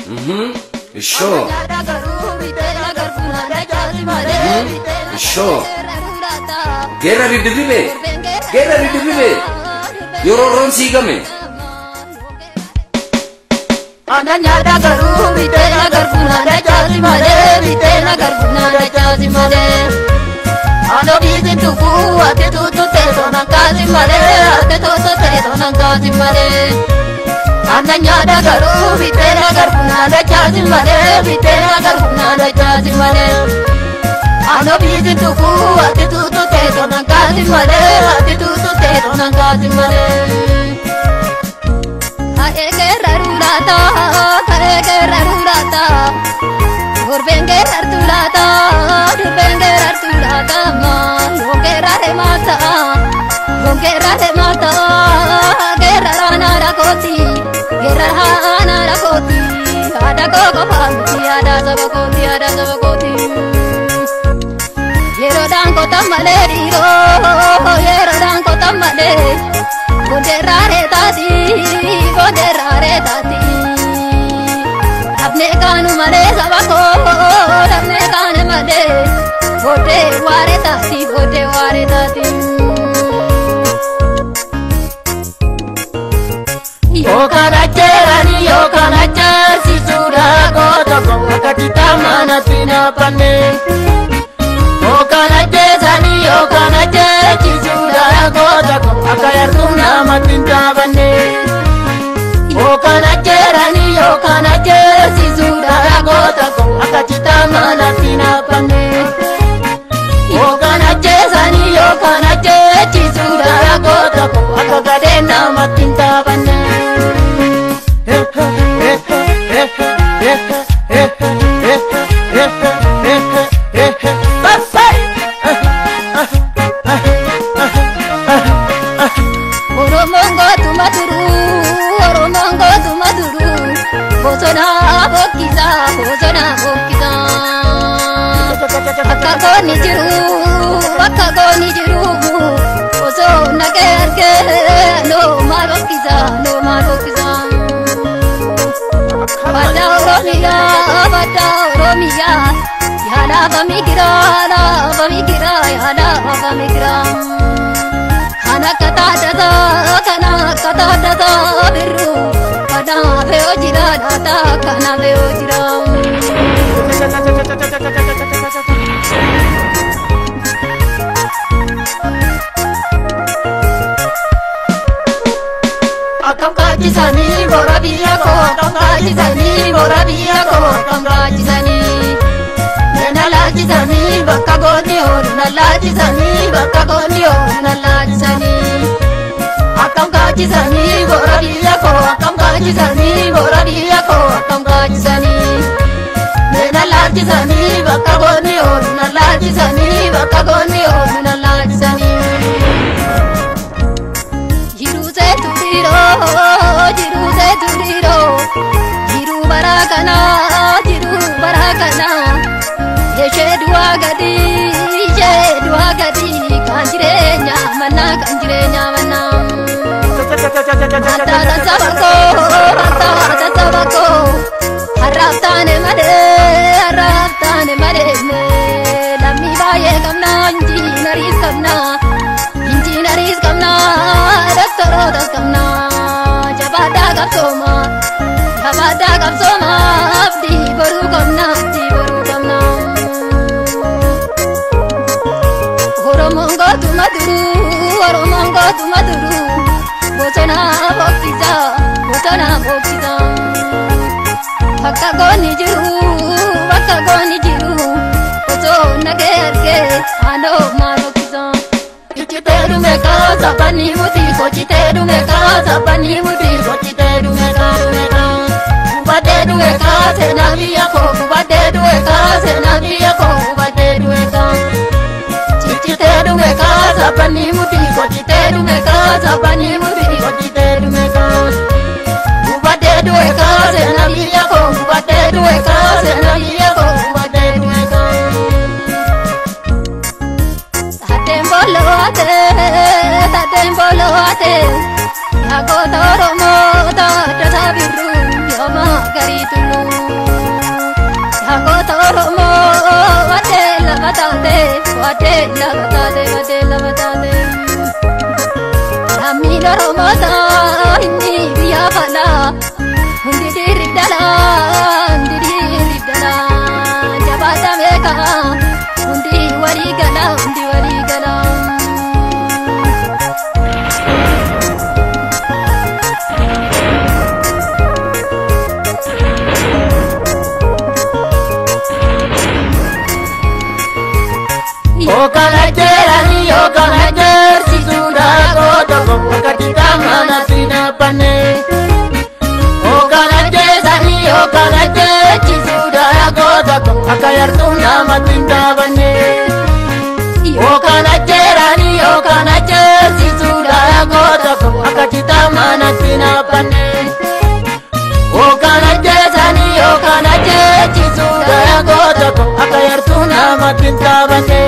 Ishoo. Ishoo. Geerrari dirribe. Geerrari dirribe. Yeroo roon siigame. Ananyaadha garuu bitee garbuuna dachaasi malee bitee garbuuna dachaasi malee. Ano biisin tufuu ati tuutu teessoo nankaasi malee ati tuutu teessoo nankaasi malee. Ananyaadha garuu bitee garbuuna dachaasi malee bitee garbuuna dachaasi malee. Ano biisin tufuu ati tuutu teessoo nankaasi malee ati tuutu teessoo nankaasi malee. Dhabnee kaanu malee saba koo dhabnee kaane malee booddee waaree taati booddee waaree taati. Yookaan ajjeerani yookaan ajjeesisuudha goota koo akka kitaabaa sinaafanne. Yookaan ajjeesani yookaan ajjeesisuudha goota koo akka yartuu namatti hin taafanne. Yookaan ajjeerani yookaan ajjeesisuudha goota koo akka kitaabaa sinaafanne. Yookaan ajjeesani yookaan ajjeesisuudha goota koo akka gadhee namatti hin taafanne. Oromoon gootuma duruu Oromoon gootuma duruu bosona boqqisa bosona boqqisa. Bakka goonni jiru bakka goonni jiru osoo naqee argee noo maal boqqisa noo maal boqqisa. Badda Oromiyaa badda Oromiyaa yaala bamigira lafa migira yaala bamigira. Kana kataadhata kana kataadhata birru kana fe'oo jira laata kana fe'oo jira. Akkam kaachisanii bora biyya koo akkam kaachisanii bora biyya koo akkam kaachisanii. Na laachisanii bakka goonni oolu na laachisanii bakka goonni oolu na laachisanii. Akkam kaachisanii bora biyya koo akkam kaachisanii bora biyya koo akkam kaachisanii. Na laachisanii bakka goonni oolu na laachisanii bakka goonni oolu na laachisanii. Jiruu seetu dhiiroo jiruu seetu dhiiroo jiruu bara kanaa jiruu bara kanaa. Ishee du'aa gadi ishee du'aa gadi kan jireenya mannaa kan jireenya mannaa. Antaata saba koo antaata saba koo har'aaf taane malee har'aaf taane malee lammii baay'ee qabna injiinariis qabna injiinariis qabna doktorootas qabna jabaadhaa qabsooma jabaadhaa qabsooma abdii boruu qabna abdii boruu qabna. Oromoon gootuma duruu Oromoon gootuma duruu bosona boqqisa bosona boqqisa. Bakka goonni jiru bakka goonni jiru osoo nagee argee aanoo maal boqqisa. Cichitee dhume kaa sabani muti kochitee dhume kaa sabani muti kochitee dhume kaa dhume kaa. Gubadee dhume kaa seenaa biyya koo gubadee dhume kaa seenaa biyya koo gubadee dhume kaa. Cichitee dhume kaa sabani muti kochitee dhume kaa sabani muti kochitee dhume kaa. Gubadee dhume kaa seenaa biyya koo gubadee dhume kaa seenaa biyya koo gubadee dhume kaa. Taateen booloo ate taateen booloo ate yaa goota Oromoo taaddataa birruu yooma garii tullu. taate, waadee lama taate, waadee lama taate. Lammiin Oromoota inni biyya falaa, hundi dhiirri dhalaa, hundi dhiirri dhalaa. Jabaata meeqa, hundi walii gala, hundi walii gala. Ookana jeeranii ookana jeersisuudha goota bakka mana sinabbanne. Ookana jeesanii ookana jeechisuudha goota akka yartuu namatti hin dhaabanne. Ookana jeeranii ookana jeersisuudha goota bakka mana sinabbanne. Ookana jeesanii ookana jeechisuudha goota akka yartuu namatti hin dhaabanne.